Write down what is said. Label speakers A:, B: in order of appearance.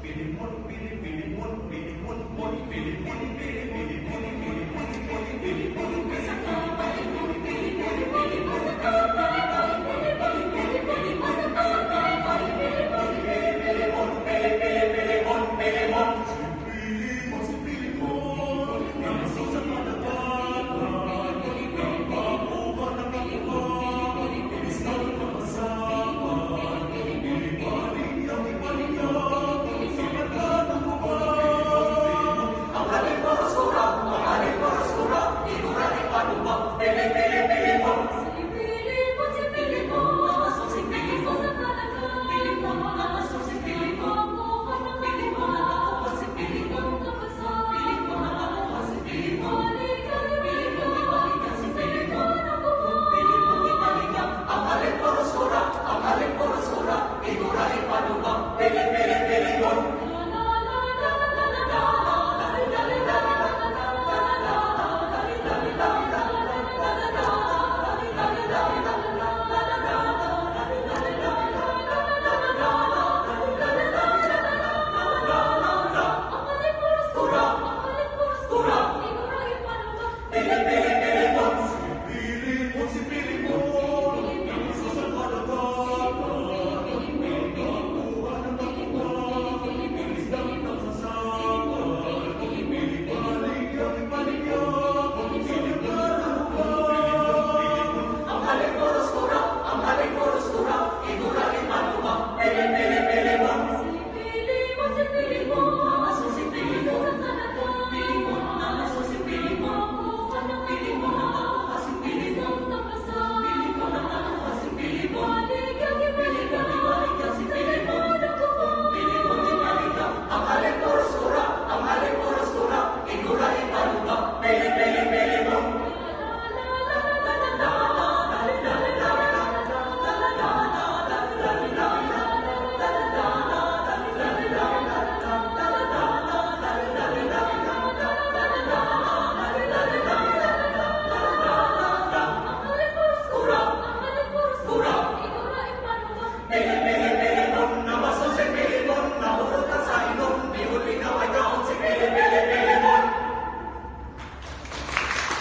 A: Pilimon, pili, pilimon, pilimon, mon, pilimon, pili, pilimon, pilimon, mon, pilimon, pili, pili, pili, pili, pili, pilimon, pili, pili, pilimon, pilimon. Si Pilimon, si Pilimon, nasa sa kadagatan, nakakuha, nakakuha, isang kapasakan, ibaligya, ibaligya, sa kargada ko ba? Ang haling borosura, ang haling borosura, igura ipanuba, pili, pili, pilimon.
B: Si Pilimon, si Pilimon, si Pilimon sa kadagatan, si Pilimon, nakakuha, si Pilimon, kapasama, si Pilimon, baliga, si Pilimon,
A: Ang haling borosura, ang haling borosura, igura.